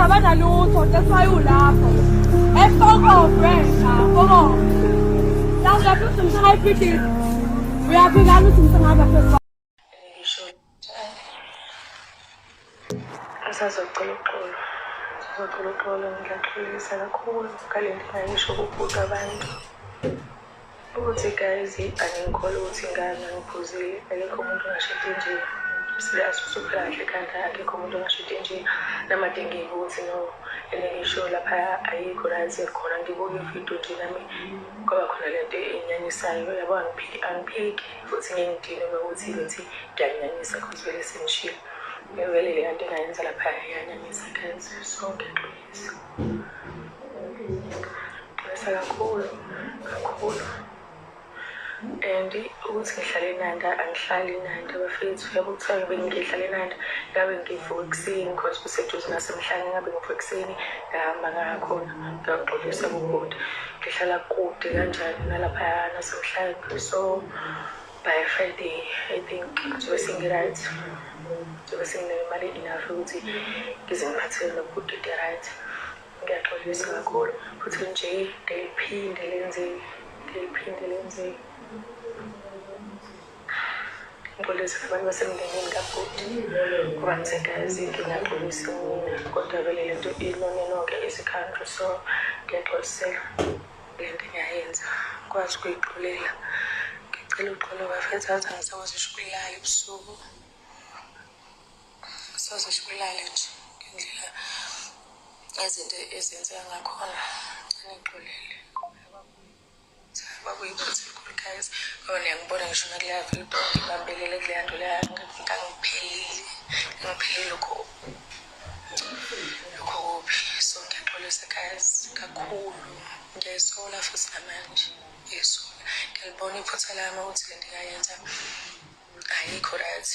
Abanalutho, that's why ulapho. Efokof wena, fokof. La uyaphi ukuthi ngisangayibhidisi? Uyaphi ngani ukuthi ngisangaba phezu? Ngisho ngisazocela uxolo, ngisazocela uxolo, ngiyaxolisa kakhulu ngale nto engayisho kubhuti abantu. Ukuthi guys, angikholwa ukuthi ingane ngiphuzile, akekho umuntu ongasho into enje. Serious, usuphila kahle ekhanda, akekho umuntu ongasho into enje. Namade ngive ukuthi no, and ngisho laphaya ayikho right khona, ngibuka ividiyo nje nami kwaba khona lento enyanyisayo yabo. Angiphiki, angiphiki futhi ngeke ngidinwe ukuthi ngithi ngiyanyanyisa, cause vele sengishilo vele le nto engayenza laphaya iyanyanyisa guys. So ngiyaxolisa, xolisa kakhulu kakhulu. And ukuthi ngihlale eNanda, angihlali eNanda bafethu, yabo. Kuthiwa bengihlale eNanda, ngabe ngivuka ekuseni, cause kuseduze nasemhlanje, ngabe ngivuka ekuseni ngahamba ngakhona ngiyoxolisa kubhuti. Ngihlala kude kanjani nalaphaya nasemhlanje. So by Friday I think ngizobe sengi-right, ngizobe senginemali enough ukuthi ngize ngiphathele nobhuti into right. Ngiyaxolisa kakhulu futhi nje, ngeliphinde lenzeke, ngeliphinde lenzeke. Ngixolisa nabantu basemndenini kabhuti, ngoba ngisegazi, ngingaxolisi mina, kodwa vele lento inone nonke as-country. So ngiyaxolisela le nto engayenza, ngikwazi ukuyixolela. Ngicela uxolo bafethu, athi angisakwazi ngisho ukulala ebusuku, angisakwazi ngisho ukulala nje ngendlela izinto ezenzeka ngakhona. Anixolele, kwakuyiphutha elikhulu guys, ngoba niyangibona ngisho nakuleya video ngibambelele kuleya nto leya, ngangiphelile, ngangiphelile, lokho lokho kubi. So ngiyaxolisa guys kakhulu, ngiyayisola futhi namanje ngiyayisola, ngiyalibona iphutha lami ukuthi le nto engayenza ayikho right,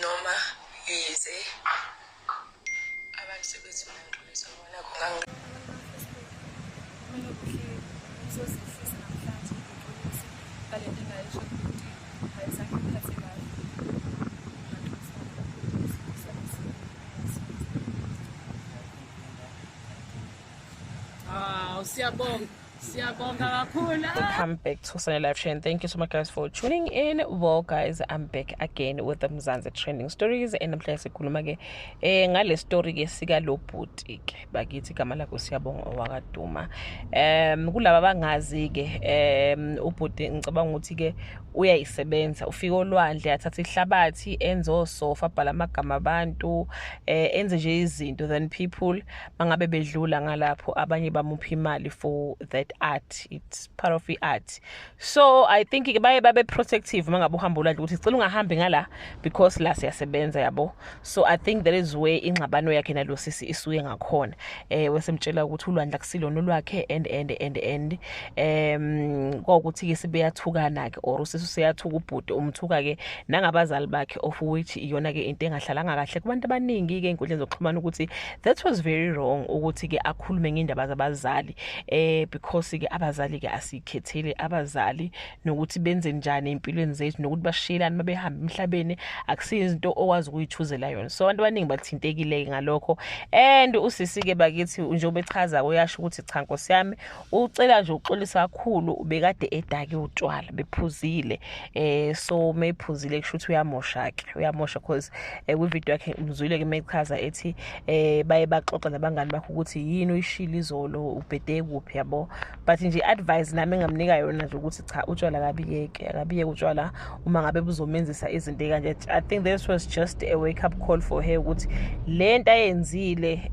noma yize abantu sebethi mina ngixolisa, ngoba nakho Kumele kuhle ngizozehlisa namhlanje, ngixolise ngale nto engayisho ukuthi ayizange ngiphathe kahle. Ngiyaxolisa kakhulu. Ah, siyabonga. Siyabonga kakhulu. Welcome back to Sunday Live Show and thank you so much guys for tuning in. Well guys, I'm back again with the Mzansi trending stories, and namhlanje sikhuluma ke ngale story ke sika lo bhuti ke bakithi, igama lakhe uSiyabonga owakaduma. Kulaba abangazi ke, ubhuti ngicabanga ukuthi ke uyayisebenza, ufika olwandle athatha ihlabathi, enze osofa, abhala amagama abantu, enze nje izinto, then people mangabe bedlula ngalapho abanye bamupha imali for that art. It's part of the art. So I think ke baye babe protective mangabe uhamba ulwandle ukuthi sicela ungahambi ngala because la siyasebenza, yabo. So I think that is where ingxabano yakhe nalo sisi isuke ngakhona, wesemtshela ukuthi ulwandle akusilona olwakhe and kwawukuthi ke sebeyathukana ke, or usisi useyathuka ubhuti, umthuka ke nangabazali bakhe, of which iyona ke into engahlalanga kahle kubantu abaningi ke einkundleni zokuxhumana, ukuthi that was very wrong ukuthi ke akhulume ngendaba zabazali, because ke abazali ke asikhethele abazali nokuthi benze njani empilweni zethu, nokuthi bashiyelani mabehamba emhlabeni, akusiyo izinto okwazi ukuyichuzela yona. So abantu abaningi bathintekile ngalokho. And usisi ke bakithi, njengoba echaza, uyasho ukuthi cha nkosi yami, ucela nje uxolisa kakhulu, ubekade edake utshwala, bephuzile. So mayephuzile kusho ukuthi uyamosha ke, uyamosha, because kwi-video yakhe umzwile ke mechaza ethi baye baxoxa nabangani bakhe ukuthi yini uyishilo izolo, ubhede kuphi, yabo. But nje advice nami engamnika yona nje ukuthi cha, utshwala akabiyeke, akabiyeke utshwala uma ngabe buzomenzisa izinto kanje. I think this was just a wake up call for her ukuthi lento ayenzile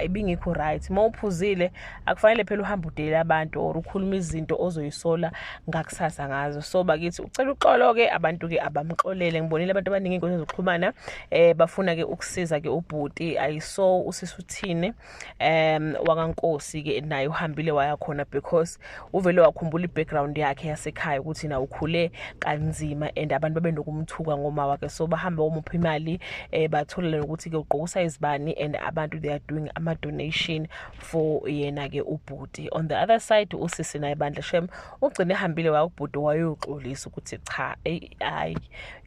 ibingekho right. Uma uphuzile akufanele phela uhambe udelela abantu or ukhuluma izinto ozoyisola ngakusasa ngazo. So bakithi, ucela uxolo ke, abantu ke abamxolele. Ngibonile abantu abaningi ey'nkundleni zokuxhumana bafuna ke ukusiza ke ubhuti. I saw usisi uthini wakaNkosi ke, naye uhambile waya khona back. Because uvele wakhumbula i-background yakhe yasekhaya ukuthi na ukhule kanzima and abantu babenokumthuka ngoma wakhe, so bahamba omupha imali, bathola nokuthi ke ugqoka usayizibani and abantu they are doing ama donation for yena ke ubhuti. On the other side, usisi naye bandla shem ugcine ehambile waya kubhuti wayoxolisa ukuthi cha, hayi,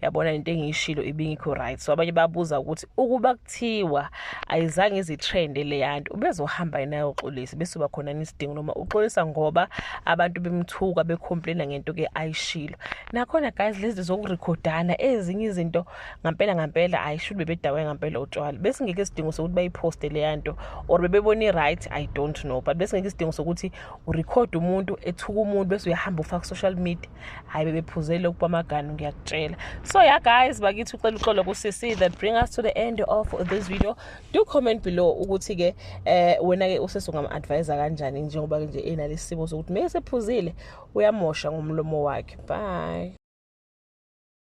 yabona into engiyishilo ibingikho right. So abanye babuza ukuthi ukuba kuthiwa ayizange izi-trend leyanto, ubezohamba yena ayoxolisa, bese uba khona isidingo noma uxolisa ngoba abantu bemthuka, becomplaina ngento ke ayishilo? Nakhona guys, lezi zokurekhodana ezinye izinto, ngampela ngampela ayisho bebedawe ngampela utshwala, bese ngeke isidingo sokuthi bayiposte leyanto or bebebona i-right, I don't know, but bese ngeke isidingo sokuthi urekhode umuntu ethuka umuntu bese uyahamba ufaka ku-social media. Hayi, bebephuzele ukuba amaganu, ngiyakutshela. So yeah guys, bakithi, ucela uxolo kusisi. That bring us to the end of this video. Do comment below ukuthi-ke wena-ke usesi ungam-advise kanjani njengoba nje enalesi simo sokuthi meke sephuzile uyamosha ngomlomo wakhe. Bye.